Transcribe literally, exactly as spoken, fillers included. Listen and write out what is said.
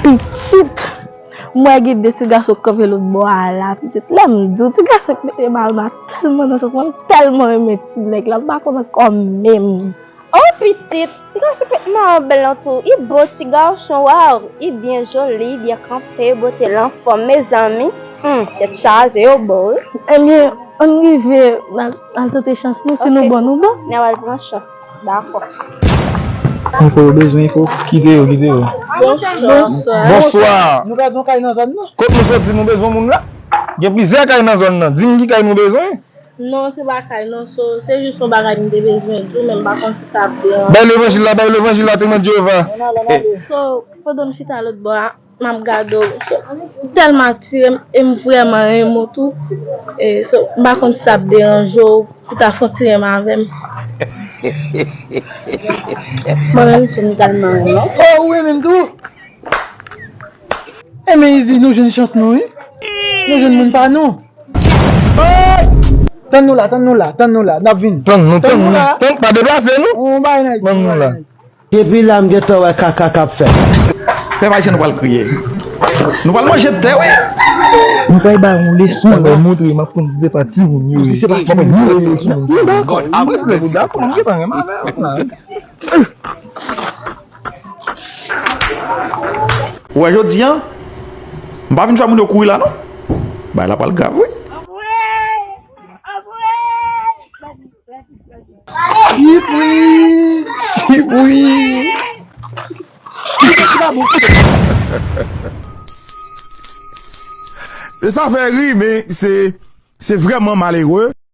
Pitit, m wè gen de ti gason k kanpe lòt bò a la, pitit. Lè m di w, ti gason k mete Malma tèlman nan sòs, mwen tèlman renmen ti nèg la, m pa konn ankò menm. Oh, pitit, ti gason k mete Malma bèl lan tou, i bo ti gason, waw, i byen joli, i byen kanpe, bote l anfòm, mezanmi. Hmm, tèt chaje, yo bo, wi. Ebyen, ann rive, n al, al tante chans nou, si nou bon, nou bon. N a al pran chans. Dakò. Enfo yo bezwen enfo. Kite yo, kite yo. Bonswa. Bonswa. Bonswa. Nou pèdi yon kay nan zòn nan. Kot nou soti, nou bezwen moun la? Gen plizyè kay nan zòn nan. Di m ki kay nou bezwen. Non, se pa kay, non. So, se jis yon bagay m te bezwen di w, men m pa konn si sa ap deranje. Bay levanjil la, bay levanjil la, temwen Jewova. So, pandan m chita lòt bò a, m ap gade w. Tèlman atire m, e m vrèman renmen w tou. E, so, m pa konn si sa ap deranje w pou ta fè yon ti renmen avè m. Mwen menm tou, m tèlman renmen w. Oh, ou renmen m tou? E men Izi, nou jwenn chans nou, wi. Nou jwenn moun pa nou. Tann nou la, tann nou la, tann nou la, n ap vini. Tann nou, tann nou. Tann, pa deplase nou. On bagay nan Tann nou la. Depi la m gentan wè kaka k ap fèt. Pèp ayisyen nou pral kriye. Nou pral manje tè, wi. Nou pral bay yon leson la. Mwen montre m ap konn di se pa timoun yo ye. Si se pa timoun yo ye. Mwen dakò, mwen dakò, m gentan renmen avè l la. Ou wè jodi a, m pa vin fè moun yo kouri la non. Bagay la pral grav, wi. Chipri! Chipri! E sa fè ri, men se, se vrèman malere.